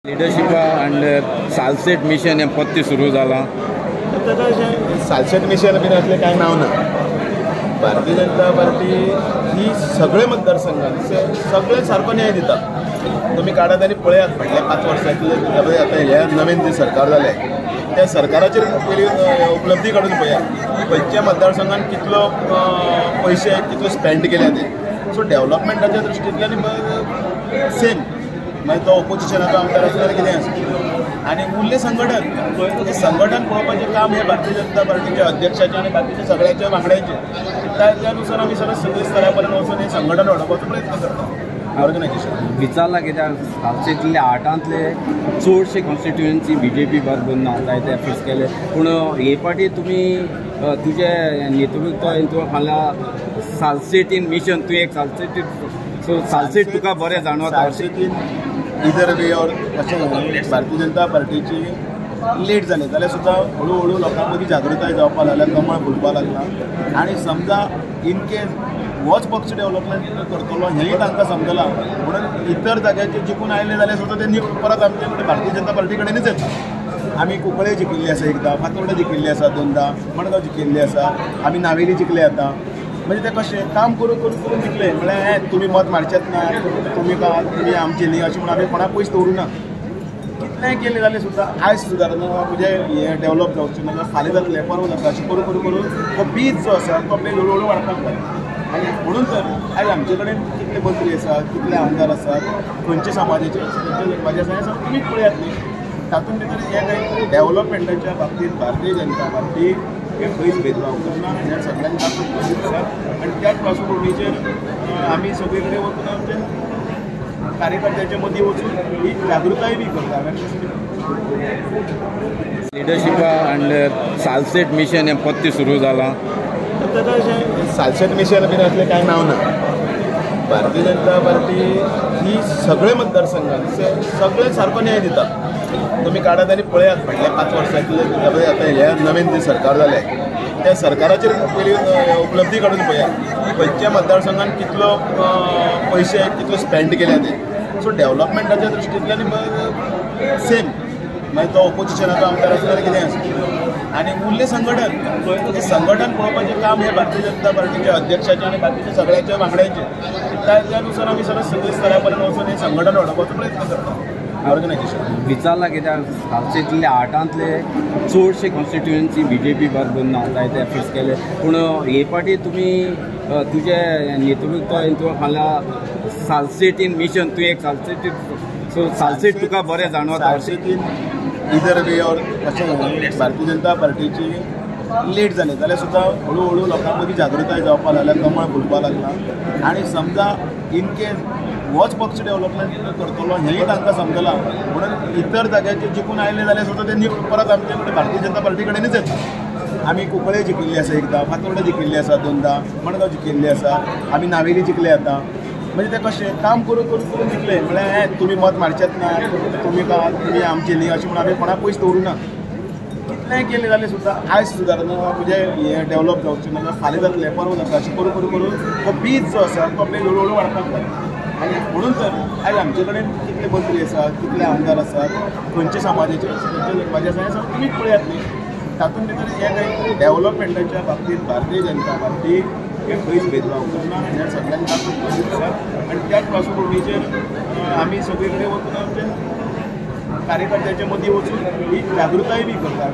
लिडरशिपा under Salcete mission हें पत्ते सुरू जालां. ताका अशें सालसेट मिशन बीन असलें कांय नांव ना. भारतीय जनता पार्टी ही सगळे मतदारसंघात सगळे सारको न्याय दिता. तुमी काडात आनी पळयात फाटल्या 5 वर्सांतले आतां हें नवीन जें सरकार जालें त्या सरकाराचेर पयलीं उपलब्धी काडून पळयात, खंयच्या मतदारसंघान कितलो पयशे कितलो स्पेंड केल्या ते. सो डेव्हलपमेंटाच्या दृश्टींतल्यान सेम, मागीर तो ओपोजिशनाचो आमदार आसूं जाल्यार कितें आसूं. आनी उरलें संघटन, तें संघटन पळोवपाचें काम हें भारतीय जनता पार्टीच्या अध्यक्षाचें आनी बाकीच्या सगळ्यांच्या वांगड्यांचें. त्या नुसार आमी सगळें सगळे स्तरा पर्यंत वचून हें संघटन वाडोवपाचो प्रयत्न करता. ऑर्गनायझेशन विचारलां कित्याक सालसेतले आठांतले चडशे कॉन्स्टिट्युएन्सी बीजेपी बरोबर ना जायते एफर्ट्स केले, पूण हे फावटी तुमी तुजे नेतृत्व तुका खाला सालसेटीन मिशन, तूं एक सालसेटीन, सो सालसेट तुका बरें जाणवता. सालसेटीन इधर वे और अशें भारतीय जनता पार्टीची लेट जालें जाल्यार सुद्दां हळू हळू लोकां मदीं जागृताय जावपाक लागल्या, कमळ फुलपाक लागला. आनी समजा इन केस होच पक्ष डेव्हलपमेंट करतलो हेंय तांकां समजलां, म्हणून इतर जाग्याचेर जिखून आयले जाल्यार सुद्दां ते परत आमचे कडेन भारतीय जनता पार्टी कडेनच येता. आमी कुंकळे जिखिल्ली आसा एकदां, फातोर्डा जिखिल्ली आसा दोनदां, मडगांव जिखिल्ली आसा, आमी नावेली जिखले आतां. म्हणजे ते कशें काम करून करून करून जिखले, म्हळ्यार हें तुमी मत मारचेच ना, तुमी का तुमी आमचे न्ही अशें म्हणून आमी कोणाक पयस दवरूं ना. कितलेंय केलें जाल्यार सुद्दां आयज सुदारना, म्हणजे हें डेव्हलप जावचें ना, फाल्यां जातलें परवां जातलें अशें करून करून करून तो बीज जो आसा तो बेज हळू हळू वाडपाक जाय. आनी म्हणून तर आयज आमचे कडेन कितले मंत्री आसात, कितले आमदार आसात, खंयच्या समाजाचे खंयच्या धर्माचे आसा हें सगळें तुमीच पळयात न्ही. तातूंत भितर हें कांय डेव्हलपमेंटाच्या बाबतींत भारतीय जनता पार्टी हे खंयच भेदभाव करना, ह्या सगळ्यांक दाखोवन आसा. आनी त्याच पार्श्वभुमीचेर आमी सगळे कडेन वचून आमचे कार्यकर्त्यांच्या मदीं वचून ही जागृताय बी करता. लिडरशिपा अंडर सालसेट मिशन हें पत्ते सुरू जालां. ताका अशें सालसेट मिशन बीन असलें कांय नांव ना. भारतीय जनता पार्टी ही सगळे मतदारसंघात सगळे सारको न्याय दिता. तुमी काडात आनी पळयात फाटल्या 5 वर्सांतले आतां हें नवीन जें सरकार जालें त्या सरकाराचेर पयलीं उपलब्धी काडून पळयात, खंयच्या मतदारसंघान कितलो पयशे कितलो स्पेंड केल्या ते. सो डेव्हलपमेंटाच्या दृश्टींतल्यान सेम, मागीर तो ओपोजिशनाचो आमदार आसूं जाल्यार कितें आसूं. आनी उरलें संघटन, तें संघटन पळोवपाचें काम हें भारतीय जनता पार्टीच्या अध्यक्षाचें आनी बाकीच्या सगळ्यांच्या वांगड्यांचें. त्या नुसार आमी सगळें सगळे स्तरा पर्यंत वचून हें संघटन वाडोवपाचो प्रयत्न करता. ऑर्गनायझेशन विचारलां कित्याक सालसेतले आठांतले चडशे कॉन्स्टिट्युएन्सी बीजेपी बरोबर ना जायते एफर्ट्स केले, पूण हे फावटी तुमी तुजे नेतृत्व तुका खाला सालसेटीन मिशन, तूं एक सालसेटीन, सो सालसेट तुका बरें जाणवता. सालसेटीन इधर वे और अशें भारतीय जनता पार्टीची लेट जालें जाल्यार सुद्दां हळू हळू लोकां मदीं जागृताय जावपाक लागल्या, कमळ फुलपाक लागला. आनी समजा इन केस होच पक्ष डेव्हलपमेंट करतलो हेंय तांकां समजलां, म्हणून इतर जाग्याचेर जिखून आयले जाल्यार सुद्दां ते परत आमचे कडेन भारतीय जनता पार्टी कडेनच येता. आमी कुंकळे जिखिल्ली आसा एकदां, फातोर्डा जिखिल्ली आसा दोनदां, मडगांव जिखिल्ली आसा, आमी नावेली जिखले आतां. म्हणजे ते कशें काम करून करून करून जिखले, म्हळ्यार हें तुमी मत मारचेच ना, तुमी का तुमी आमचे न्ही अशें म्हणून आमी कोणाक पयस दवरूं ना. कितलेंय केलें जाल्यार सुद्दां आयज सुदारना, म्हणजे हें डेव्हलप जावचें ना, फाल्यां जातलें परवां जातलें अशें करून करून करून तो बीज जो आसा तो बेज हळू हळू वाडपाक जाय. आनी म्हणून तर आयज आमचे कडेन कितले मंत्री आसात, कितले आमदार आसात, खंयच्या समाजाचे खंयच्या धर्माचे आसा हें सगळें तुमीच पळयात न्ही. तातूंत भितर हें कांय डेव्हलपमेंटाच्या बाबतींत भारतीय जनता पार्टी हे खंयच भेदभाव करना, ह्या सगळ्यांक दाखोवन आसा. आनी त्याच पार्श्वभुमीचेर आमी सगळे कडेन वचून आमचे कार्यकर्त्यांच्या मदीं वचून ही जागृताय बी करता.